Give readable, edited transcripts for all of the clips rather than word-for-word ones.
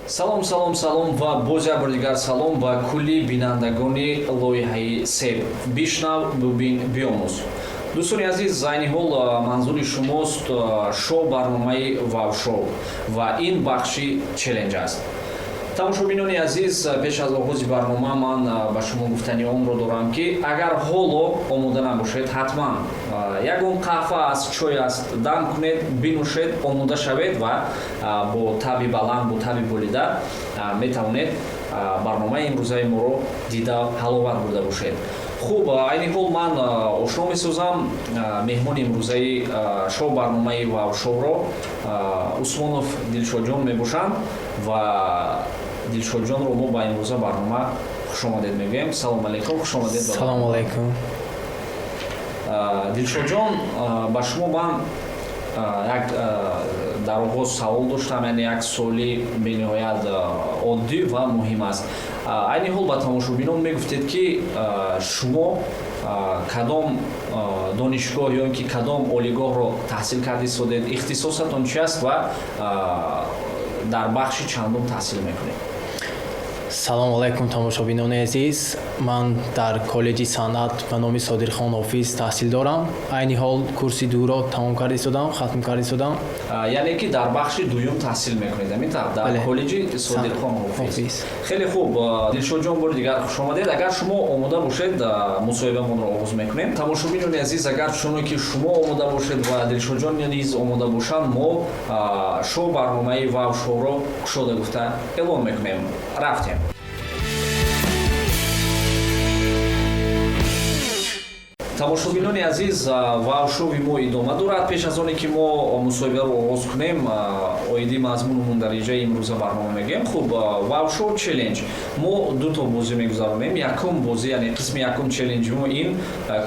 Салом, салом, салом ва боз як бор дигар салом ба кулли бинандагони лоиҳаи Себ «Бишнав, бубин, биомӯз». Дӯстони азиз, айни ҳол манзури шумост шоу барномаи «Вавшоу» ва ин бахши челленҷ аст. Тамошобинони азиз, пеш аз оғози барнома ман ба шумо гуфтани онро дорам, ки агар ҳоло омода набошед, ҳатман ягон қаҳва аст, чой аст, дам кунед, бинӯшед, омода шавед ва бо таби баланд, бо таби болида метавонед барномаи имрӯзаи моро дида, ҳаловат бурда бошед. Хуб, айни ҳол ман ошно месозам меҳмони имрӯзаи шоу барномаи «Вавшоуро». Усмонов Дилшодҷон мебошанд ва Дилшодҷонро мо ба имрӯза барнома хушомадед мегӯем. Салом алейкум, хушомадед. Салому алейкум. Дилшодҷон, ба шумо ман як дар оғоз савол доштам, яъне як суоли бениҳоят оддӣ ва муҳим аст. Айни ҳол ба тамошобинон мегуфтед, ки шумо кадом донишгоҳ ё ин ки кадом олигоҳро таҳсил карда истодед, ихтисосатон чи аст ва дар бахши чандум таҳсил мекунед? Салому алайкум, тамошобинони азиз. Ман дар коллеҷи санъат ба номи Содирхон Ҳофиз таҳсил дорам. Айни ҳол курси дуро тамом карда истодам, хатм карда истодам. Яъне ки дар бахши дуюм таҳсил мекунед, ҳамин тавр, дар коллеҷи Содирхон Ҳофиз. Хеле хуб, Дилшодҷон, бори дигар хушомадед. Агар шумо омода бошед, мусоҳибамонро оғоз мекунем. Тамошобинони азиз, агар чуно ки шумо омода бошед ва Дилшодҷон низ омода бошанд, мо шоу барномаи «Вав шоуро» кушода гуфта эълон мекунем. Рафтем. Тамошобинони азиз, «Вавшови» мо идома дорад. Пеш аз оне ки мо мусоҳибаро оғоз кунем, оиди мазмуну мундариҷаи имрӯза барнома мегӯем. Хуб, «Вавшоу» челленҷ, мо дуто бозӣ мегузаронем. Якум бозӣ, яъне қисми якум челленҷи мо ин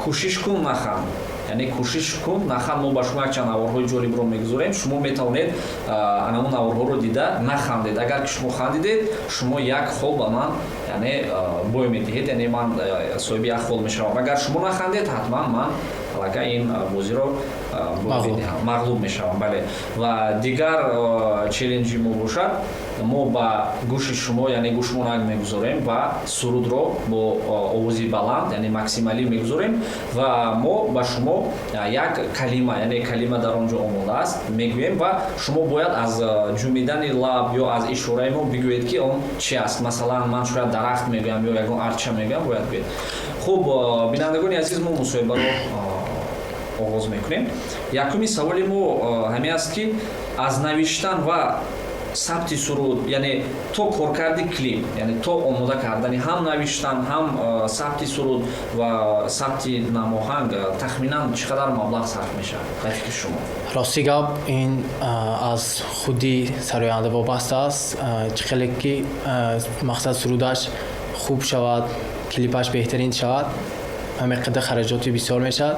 «Кӯшиш кун, наханд», яъне кӯшиш кун, наханд. Мо ба шумо якчанд наворҳои ҷолибро мегузорем, шумо метавонед анамун наворҳоро дида нахандед. Агар ки шумо хандидед, шумо як хол ба ман, яъне бой медиҳед, яъне ман соҳиби як хол мешавам. Агар шумо нахандед, ҳатман ман аллакай ин бозиро медиҳам, мағлуб мешавам. Бале, ва дигар челленҷи мо бошад, мо ба гӯши шумо, яъне гӯшмонак мегузорем ва сурудро бо овози баланд, яъне максималӣ мегузорем ва мо ба шумо як калима, яъне калима дар он ҷо омода аст, мегӯем ва шумо бояд аз ҷумидани лаб ё аз ишораи мо бигӯед, ки он чи аст. Масалан, ман шояд дарахт мегӯям ё ягон арча мегӯям, бояд гӯед. Хуб, бинандагони азиз, мо мусоҳибаро оғоз мекунем. Якуми саволи мо ҳамин аст, ки аз навиштан ва сабти суруд, яъне то коркарди клип, яъне то омода кардани ҳам навиштан, ҳам сабти суруд ва сабти намоҳанг, тахминан чӣ қадар маблағ сарф мешавад, ба фикри шумо? Рости гап, ин аз худи сароянда вобаста аст. Чӣ хеле ки мақсад сурудаш хуб шавад, клипаш беҳтарин шавад, ҳамин қадар хараҷоти бисёр мешавад.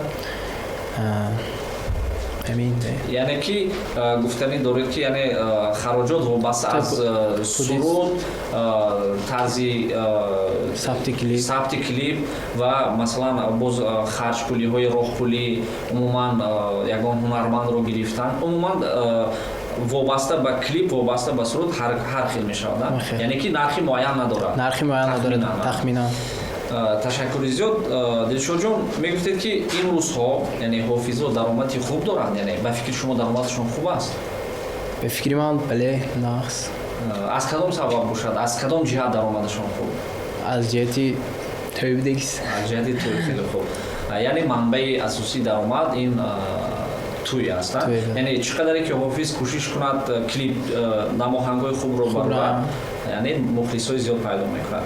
Ҳамин. Яъне ки гуфтанӣ доред, ки яъне хароҷот вобаста аз суруд, тарзи сабти клип. Сабти клип ва масалан боз харҷпулиҳои роҳпулӣ, умуман ягон ҳунармандро гирифтан, умуман вобаста ба клип, вобаста ба суруд ҳар хел мешавад, яъне ки нархи муайян надорад. Нархи муайян надорад, тахминан. Ташаккури зиёд. Дилшодҷон, мегуфтед, ки имрӯзҳо, яъне ҳофизо даромади хуб доранд. Яъне ба фикри шумо даромадашон хуб аст? Ба фикри ман, бале, нағз. Аз кадом сабаб бошад, аз кадом ҷиҳат даромадашон хуб? Аз ҷиҳати тӯй будагис. Аз ҷиҳати тӯй, хеле хуб. Яъне манбаи асосии даромад ин тӯй аст. Яъне чӣ қадаре ки ҳофиз кӯшиш кунад, клип, намоҳангҳои хубро барорад, яъне мухлисҳои зиёд пайдо мекунад.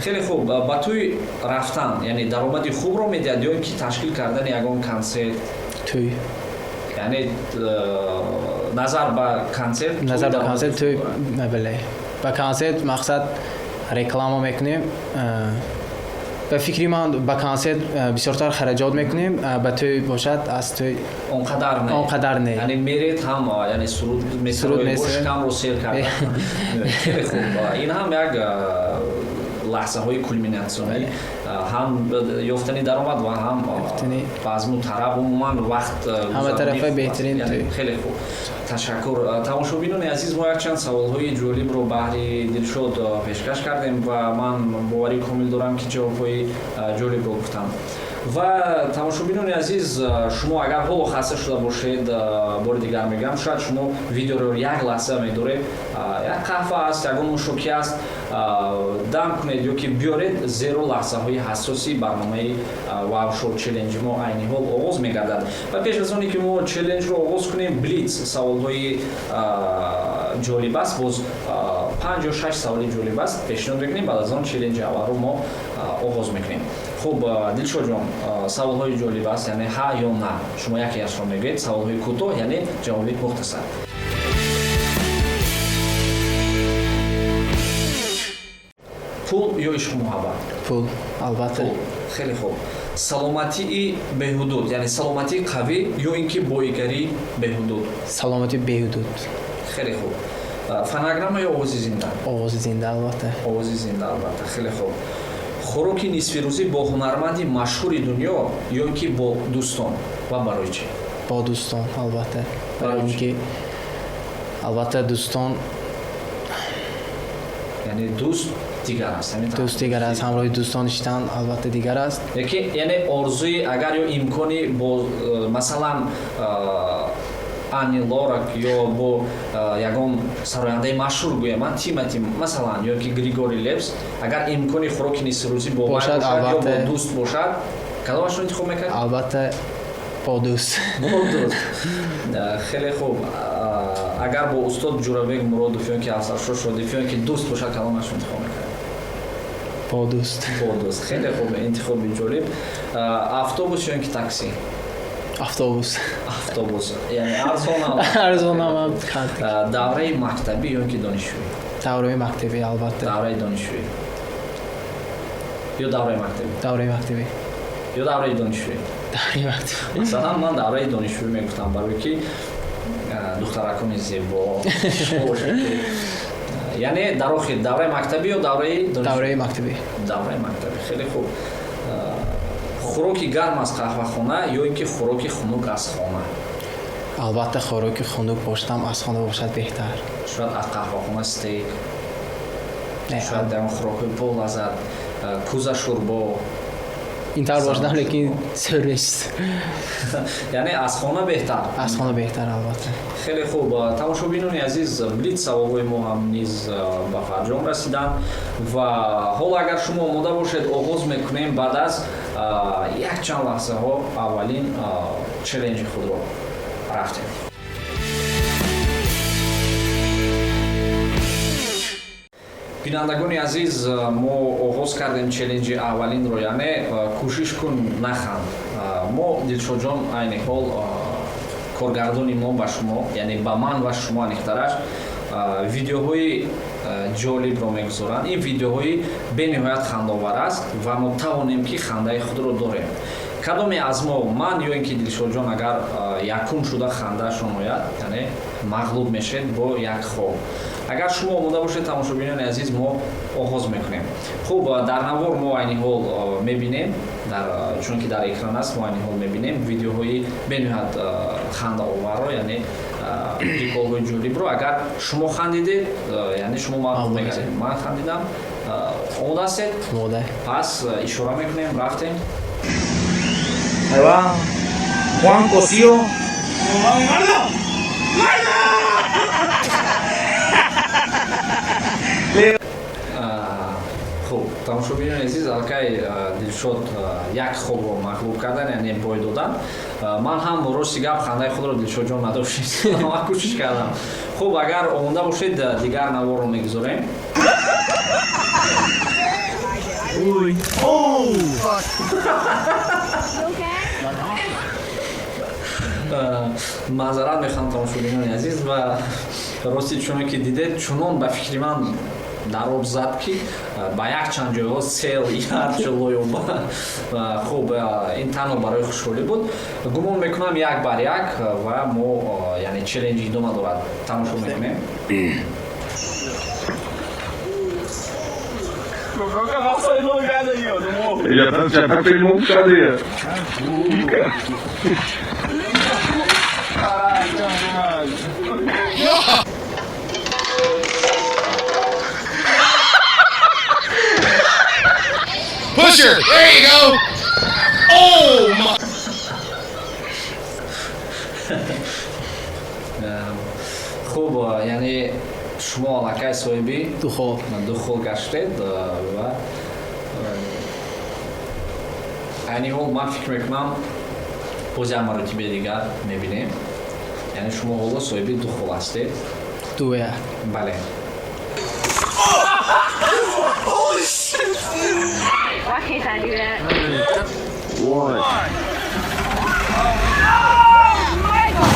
Хеле хуб. Ба тӯй рафтан, яъне даромади хубро медиҳад ё ин ки ташкил кардани ягон консерт? Тӯй. Яъне назар ба консерт? Назар ба консерт тӯй, бале. Ба консерт мақсад реклама мекунем. Ба фикри ман, ба консерт бисёртар хараҷот мекунем, ба тӯй бошад, аз тӯй он қадар не. Он қадар не. Яъне меред ҳам, яъне суруд месароед, шикамро сер карда. Хеле хуб, ин ҳам як лаҳзаҳои кулминатсионӣ. Ҳам ёфтани даромад ва ҳам базму тараб, умуман вақт. Ҳама тарафа беҳтарин. Хеле хуб, ташаккур. Тамошобинони азиз, мо якчанд саволҳои ҷолибро баҳри Дилшод пешкаш кардем ва ман боварии комил дорам, ки ҷавобҳои ҷолибро гуфтам. Ва тамошобинони азиз, шумо агар ҳоло хаста шуда бошед, бори дигар мегӯям, шояд шумо видеоро як лаҳза медоред, як қаҳва аст, ягон нӯшокӣ аст, дам кунед ё ки биёред, зеро лаҳзаҳои ҳассоси барномаи Вавшоу челленҷи мо айни ҳол оғоз мегардад. Ва пеш аз оне ки мо челленҷро оғоз кунем, блиц саволҳои ҷолиб аст, боз панҷ ё шаш саволи ҷолиб аст, пешниҳод мекунем. Баъд аз он челленҷи аввалро мо оғоз мекунем. Хуб, Дилшодҷон, саволҳои ҷолиб аст, яъне ҳа ё на, шумо якеашро мегӯед. Саволҳои кӯтоҳ, яъне ҷавоби мухтасар. Пул ё ишқу муҳаббат? Пул, албатта. Хеле хуб. Саломатии беҳудуд, яъне саломатии қавӣ ё ин ки боигарии беҳудуд? Саломатии беҳудуд. Хеле хуб. Фонограмма ё овози зинда? Овози зинда, албатта. Овози зинда, албатта. Хеле хуб. Хӯроки нисфирӯзӣ бо ҳунарманди машҳури дунё ё ин ки бо дӯстон ва барои чӣ? Бо дӯстон, албатта, барои ин ки албатта дӯстон. Яъне дӯст дигар аст. Дӯст дигар аст, ҳамроҳи дӯстон нишитан албатта дигар аст. Яке, яъне орзуи агар ё имкони бо масалан Ани Лорак ё бо ягон сарояндаи машҳур, гӯям ман, Тимати масалан ё ки Григори Лепс, агар имкони хӯроки нисфирӯзӣ бо бошад ё бо дӯст бошад, кадомашро интихоб мекард? Албатта, бо дӯст. Бо дӯст. Хеле хуб. Агар бо устод Ҷурабек Муродов ё ки Афзалшо Шодиев ё ки дӯст бошад, кадомашро интихоб мекард? Бо дӯст. Бо дӯст. Хеле хуб, интихоби ҷолиб. Автобус ё ки такси? Автобус. Автобус, яъне арзонам. Арзонам. Давраи мактабӣ ё ки донишҷӯӣ? Давраи мактабӣ, албатта. Давраи донишҷӯӣ ё давраи мактабӣ? Давраи мактабӣ. Ё давраи донишҷӯӣ? Давраи мактабӣ. Масалан, ман давраи донишҷӯӣ мегуфтам, барои ки духтаракони зебо. Яъне дар охир давраи мактабӣ ё давраи? Давраи мактабӣ. Давраи мактабӣ. Хеле хуб. Хӯроки гарм аз қаҳвахона ё ин ки хӯроки хунук аз хона? Албатта, хӯроки хунук бошадам, аз хона бошад беҳтар. Шояд аз қаҳвахона стейк, шояд дар он хӯрокҳои болаззат, кӯза шӯрбо. Ин тавр бошадам, лекин сӯр нест. Яъне аз хона беҳтар. Аз хона беҳтар, албатта. Хеле хуб. Тамошобинони азиз, блиц саволҳои мо ҳам низ ба фарҷом расиданд ва ҳоло, агар шумо омода бошед, оғоз мекунем. Баъд аз якчанд лаҳзаҳо аввалин челленҷи худро рафтем. Бинандагони азиз, мо оғоз кардем челленҷи аввалинро, яъне кӯшиш кун, наханд. Мо, Дилшодҷон, айни ҳол коргардони мо ба шумо, яъне ба ман ва шумо аниқтараш, видеоҳои ҷолибро мегузоранд. Ин видеоҳои бениҳоят хандовар аст ва мо тавонем, ки хандаи худро дорем. Кадоме аз мо, ман ё ин ки Дилшодҷон, агар якум шуда хандаашон ояд, яъне мағлуб мешед бо як хоб. Агар шумо омода бошед, тамошобинони азиз, мо оғоз мекунем. Хуб, дар навор мо айни ҳол мебинем, чунки дар экран аст, мо айни ҳол мебинем видеоҳои бениҳоят хандаоварро, яъне приколҳои ҷолибро. Агар шумо хандидед, яъне шумо мағлуб мегардед. Ман хандидам. Омода ҳастед? Омода. Пас ишора мекунем, рафтем. Ahí va Juan Cosío. ¡Mardo! ¡Mardo! Хуб, тамошобинони азиз, аллакай Дилшод як хобро мағлуб кардан, яъне бой додан. Ман ҳам, рости гап, хандаи худро, Дилшодҷон, надоштем, ман кӯшиш кардам. Хуб, агар омода бошед, дигар наворро мегузорем. Uy. Oh! You okay? Маъзарат мехоҳам, тамошобинони азиз. Ва рости, чуне ки дидед, чунон ба фикри ман дар об зад, ки ба якчанд ҷойҳо сел ярчу лоёба. Хуб, ин танҳо барои хушҳолӣ буд. Гумон мекунам, 1-1 ва мо, яъне челленҷ идома дорад, тамошо мекунем. Qual o cavalo saiu do lugar daí, ó, do morro? Ele já tá com o irmão puxado aí, ó. Caraca, mano. Pusher, there you go. Oh my. Хуб, яъне шумо аллакай соҳиби Ду хол. Ду хол гаштед ва айни ҳол ман фикр мекунам, боз як маротибаи дигар мебинем. Яъне шумо ҳоло соҳиби ду хол ҳастед. 2-1. Бале. Why can't I do that? One. Michael!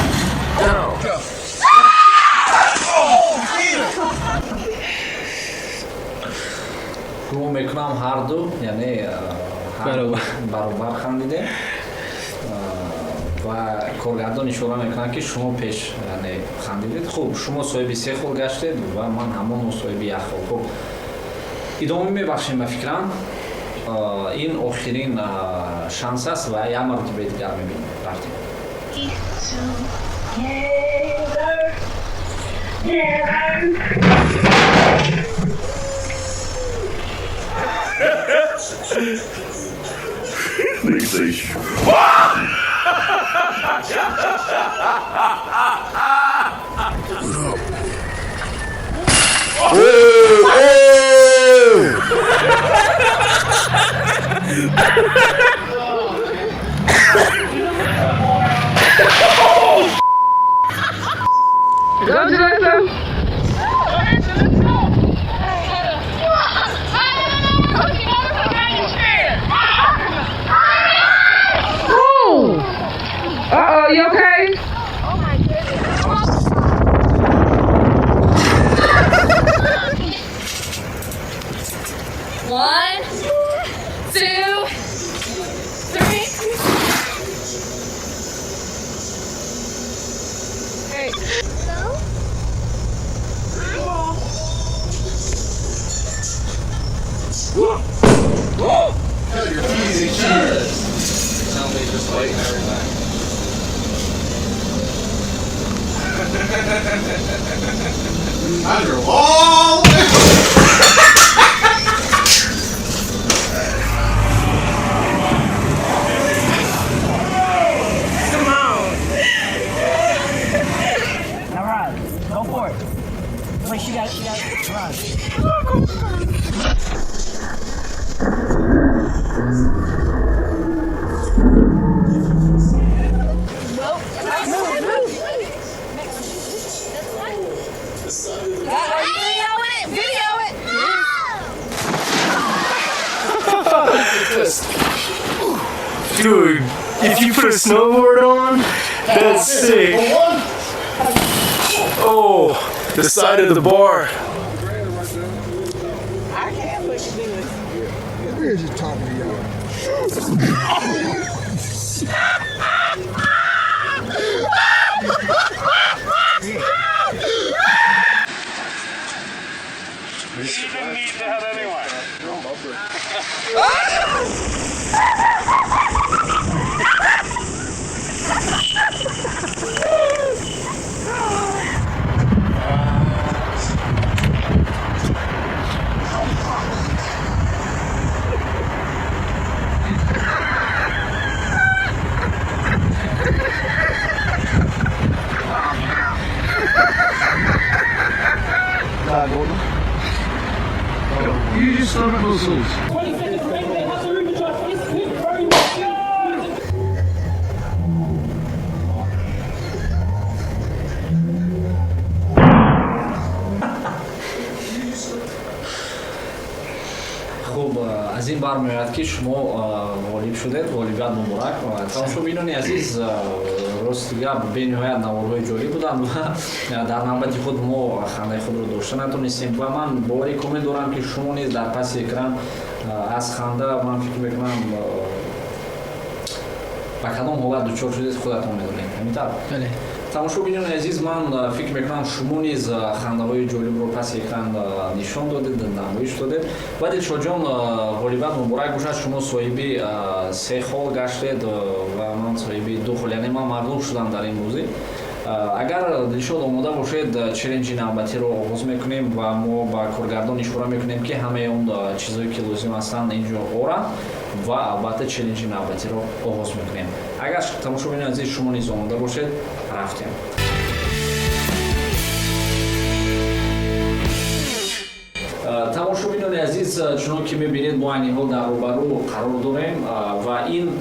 Гумон мекунам, ҳарду, яъне Баробар. Баробар хандидем ва коргардон ишора мекунад, ки шумо пеш, яъне, хандидед. Хуб, шумо соҳиби се хол гаштед ва ман ҳамоно соҳиби як хол. Хуб, идома мебахшем. Ба фикрам, ин охирин шанс аст ва як маротибаи дигар мебинем. Рафтем. Together, never. Nigga say, Oh! Go, Jalissa. Ooh. Uh-oh, you okay? Oh my goodness. One, two, three. Hey. Hello? Somebody's just waiting everything. I drove all the way. Come on. Now run. Go for it. Wait, she got it. She got it. Run. Video it! Video it! Dude, if you put a snowboard on, that's sick. Oh, the side of the bar. I can't fucking do it. We're just talking to y'all. You didn't need that anyway. Use your stomach muscles. 20 seconds remaining. They have the room to drive. It's very much. Хуб, аз ин бармеояд, ки шумо ғолиб шудед. Ғолибият муборак, тамошобинони азиз. Рости гап, бениҳоят наворҳои ҷолиб буданд ва дар навбати худ мо хандаи худро дошта натонистем ва ман бовари комил дорам, ки шумо низ дар паси экран аз ханда, ман фикр мекунам, ба кадом ҳолат дучор шудед, худатон медонед. Ҳамин тавр? Бале. Тамошобинони азиз, ман фикр мекунам, шумо низ хандаҳои ҷолибро паси экран нишон додед, намоиш додед. Ва Дилшодҷон, ғолибият муборак бошад, шумо соҳиби се хол гаштед ва ман соҳиби ду хол, яъне ман мағлуб шудам дар ин бозӣ. Агар Дилшод омода бошед, челленҷи навбатиро оғоз мекунем ва мо ба коргардон ишора мекунем, ки ҳамаи он чизое ки лозим ҳастанд, ин ҷо оранд ва албатта челленҷи навбатиро оғоз мекунем. Агар, тамошобинони азиз, шумо низ омода бошед, рафтем. Тамошобинони азиз, чунон ки мебинед, мо айни ҳол дар рӯбарӯ қарор дорем ва ин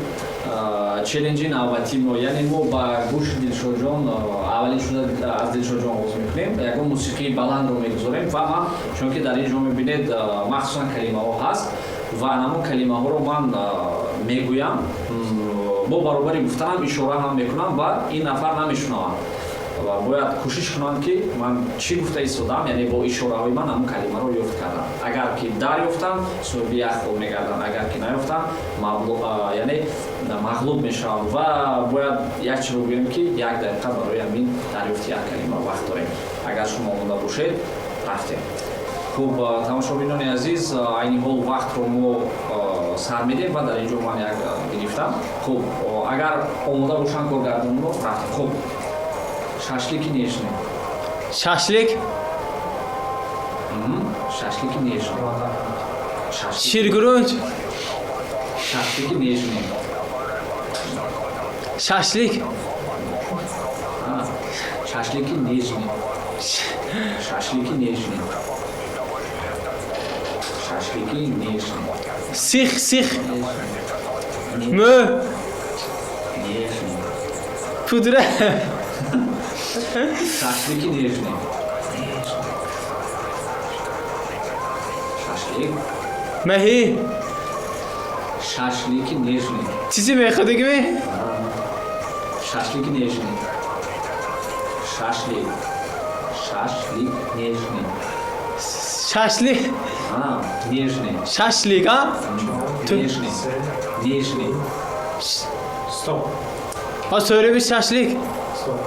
челленҷи навбатии мо, яъне мо ба гӯши Дилшодҷон, аввалин шуда аз Дилшодҷон оғоз мекунем, ягон мусиқии баландро мегузорем ва ман, чунки дар ин ҷо мебинед, махсусан калимаҳо ҳаст ва ҳамон калимаҳоро ман мегӯям, бо баробари гуфтанам ишора ҳам мекунам ва ин нафар намешунавад ва бояд кӯшиш кунанд, ки ман чӣ гуфта истодам, яъне бо ишораҳои ман ҳамон калимаро ёфт кардам. Агар ки дарёфтам, соҳиби як хол мегардам, агар ки наёфтам, яъне мағлуб мешавам. Ва бояд як чиро гӯем, ки як дақиқа барои ҳамин дарёфти як калима вақт дорем. Агар шумо омода бошед, рафтем. Хуб, тамошобинони азиз, айни ҳол вақтро мо сар медиҳем ва дар ин ҷо ман як гирифтам. Хуб, агар омода бошанд коргардонро, рафтем. Хуб, шашлики нежный. Шашлик. Шашлики нежный. Ширгурунҷ. Шашлики нежный. Шашлик. Шашлики нежный. Шашлики нежный. Шашлики нежный. Сих, сих. Мӯ. Нежный. Пудра. Шашлики нежный. Шашлик. Маҳӣ. Шашлики нежный. Чизе мехӯрдагӣ? Шашлики нежный. Шашлик. Шашлик нежный. Шашлик. А, нежный. Шашлик, а? Нежный. Нежный. Стоп. А соҳиби шашлик. Стоп.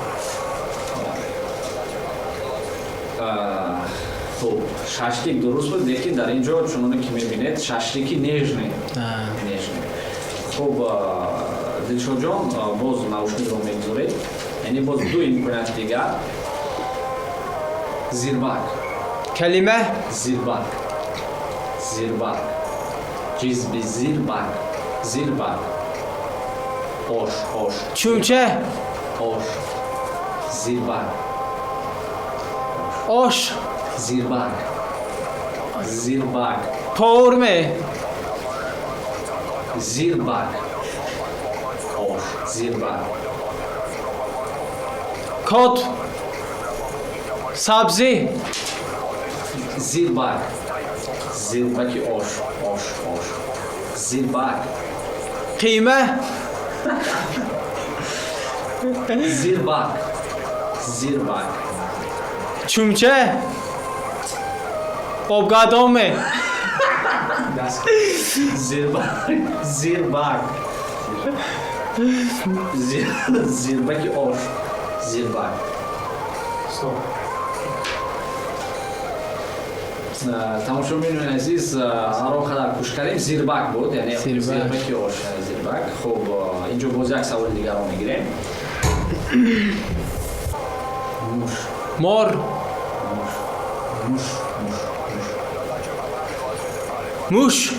Хуб, шашлик дуруст буд, лекин дар ин ҷо, чуноне ки мебинед, шашлики нежный. Нежный. Хуб, Дилшодҷон, боз наушникро мегузоред, яъне боз ду имконияти дигар. Зирбак. Калима. Зирбак. Зирбак. Ҷизби зирбак. Зирбак. Ош, ош. Чумча. Ош. Зирбак. Ош. Зирбак. Зирбак. Поварме. Зирбак. Ош. Зирбак. Кот. Сабзӣ. Зирбак. Зирбаки ош. Ош, ош. Зирбак. Қима. Зирбак. Зирбак. Чумча. Обгардонме. Зирбак. Зирбак. Зирбаки ош. Зирбак. Стоп. Тамошобинони азиз, ҳар он қадар кӯшиш кардем, зирбак буд, яъне зирбаки ош, зирбак. Хуб, инҷо боз як саволи дигарро мегирем. Муш. Мор. Муш. Муш. Муш. Муш.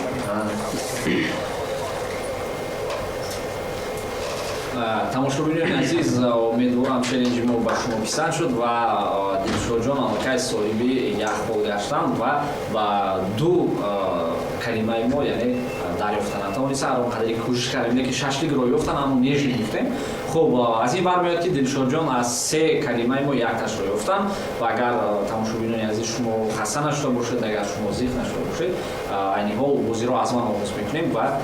Тамошобинони азиз, умедворам, челленҷи мо ба шумо писанд шуд ва Дилшодҷон аллакай соҳиби як хол гаштанд ва ба ду калимаи мо, яъне, дарёфта натавониста. Ҳар он қадаре кӯшиш кардем, лекин шашликро ёфтан, аммо нежный гуфтем. Хуб, аз ин бармеояд, ки Дилшодҷон аз се калимаи мо якташро ёфтанд. Ва агар, тамошобинони азиз, шумо хаста нашуда бошед, агар шумо зиқ нашуда бошед, айни ҳол бозиро аз ман оғоз мекунем ва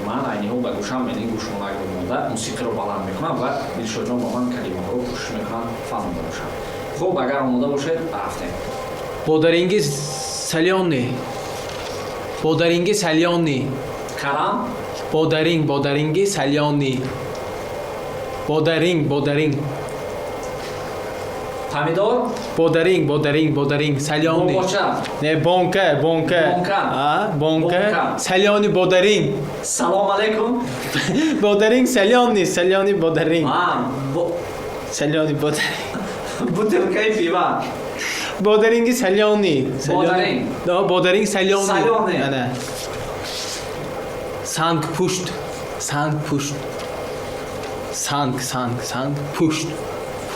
ман айни ҳол ба гӯшам, яъне гӯшмонакро монда, мусиқиро баланд мекунам ва Дилшодҷон ба ман калимаҳоро кӯшиш мекунанд фаҳмонда бошанд. Хуб, агар омода бошед, рафтем. Бодаринги солёный. Бодаринги солёный. Карам. Бодаринг, бодаринги солёный. Бодаринг, бодаринг. Помидор. Бодаринг, бодаринг, бодаринг, солёный. Бобоча. Не, бонка, бонка. Бонка. А, бонка. Бонка. Солёный бодаринг. Салом алейкум. Бодаринг солёный, солёный бодаринг. А, Солёный бодаринг. Бутылкаи пива. Бодаринги солёный. Бодаринг. Да, бодаринг солёный. Солёный. Ана. Сангпушт. Сангпушт. Санг, санг, санг, пушт.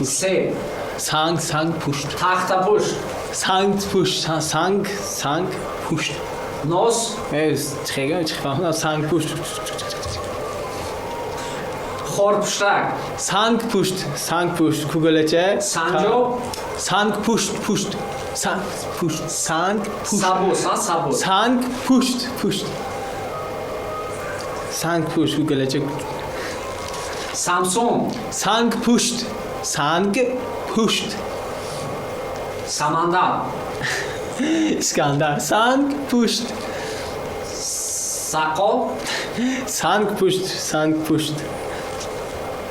Себ. Санг, санг, пушт. Тахтапӯш. Санг, пушт. Санг, санг, пушт. Нос. Э, чӣ чӣ фаҳмидам, санг пушт. Хорпуштак. Санг пушт, санг пушт, кугалача. Санҷоб. Санг пушт, пушт. Санг пушт, санг пушт. Сабус, а, сабус. Санг пушт, пушт. Санг пушт, кугалача. Самсун. Санг пушт, санг пушт. Самандар. Искандар. Санг пушт. Сақо. Санг пушт, санг пушт.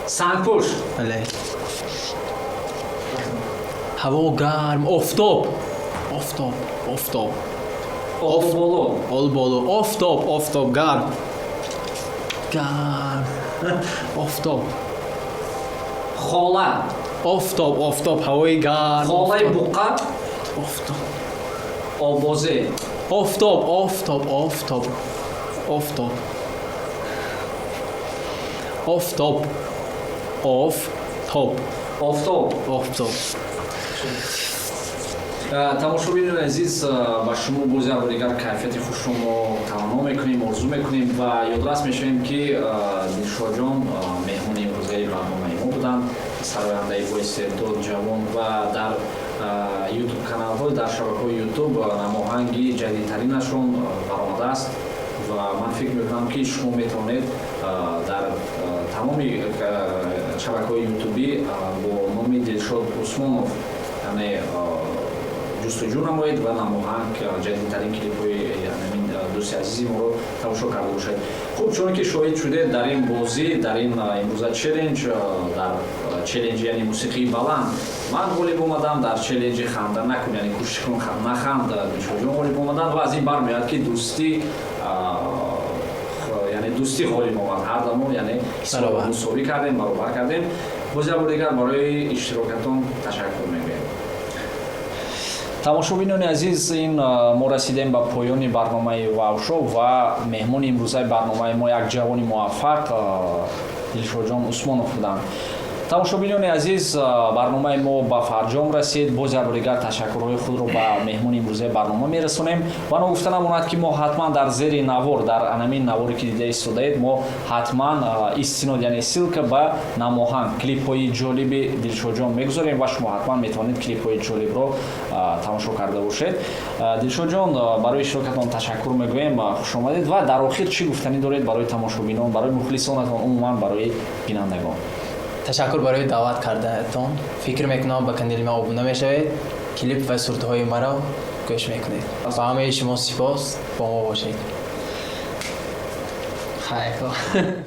Сангпӯш. Бале. Ҳаво гарм, офтоб. Офтоб, офтоб. Олболо. Олболо, офтоб, офтоб, гарм. Гарм. Офтоб. Хола. Офтоб, офтоб, ҳавои гарм. Холаи Офтоб. буққа. Офтоб. Оббозӣ. Офтоб, офтоб, офтоб. Офтоб. Офтоб. Офтоб. Офтоб. Офтоб. Тамошобинони азиз, ба шумо боз як бор дигар кайфияти хушро мо таманно мекунем, орзу мекунем ва ёдрас мешавем, ки Дилшодҷон меҳмони имрӯзаи барномаи мо буданд, сарояндаи боистеъдод, ҷавон ва дар ютуб каналҳо, дар шабакаҳои ютуб намоҳанги ҷадидтаринашон баромадааст ва ман фикр мекунам, ки шумо метавонед дар тамоми шабакаҳои ютубӣ бо номи Дилшод Усмонов, яъне, ҷустуҷӯ намоед ва намоҳанг, ҷадидтарин клипҳои ҳамин дӯсти азизи моро тамошо карда бошед. Хуб, чуне ки шоҳид шудед, дар ин бозӣ, дар ин имрӯза челлендж, дар челленҷи, яъне, мусиқии баланд ман ғолиб омадам, дар челленҷи ханда накун, яъне кӯшиш кун наханд, Дилшодҷон ғолиб омаданд ва аз ин бармеояд, ки дӯстӣ, яъне дӯстӣ ғолиб омад ҳар дамон, яъне Баробар. мусовӣ кардем, баробар кардем. Боз як бор дигар барои иштирокатон ташаккур мегӯем. Тамошобинони азиз, ин мо расидем ба поёни барномаи Вавшоу ва меҳмони имрӯзаи барномаи мо як ҷавони муваффақ Дилшодҷон Усмонов буданд. Тамошобинони азиз, барномаи мо ба фарҷом расид. Боз як бор дигар ташаккурҳои худро ба меҳмони имрӯзаи барнома мерасонем ва ногуфта намонад, ки мо ҳатман дар зери навор, дар анамин наворе ки дида истодаед, мо ҳатман истинод, яъне ссылка ба намоҳанг, клипҳои ҷолиби Дилшодҷон мегузорем ва шумо ҳатман метавонед клипҳои ҷолибро тамошо карда бошед. Дилшодҷон, барои иштирокатон ташаккур мегӯем, хушомадед ва дар охир чӣ гуфтанӣ доред барои тамошобинон, барои мухлисонатон, умуман барои бинандагон? Ташаккур барои даъват кардаатон. Фикр мекунам, ба канали ман обуна мешавед, клип ва сурудҳои маро гӯш мекунед. Ба ҳамаи шумо сипос, бо мо бошед. Хайр.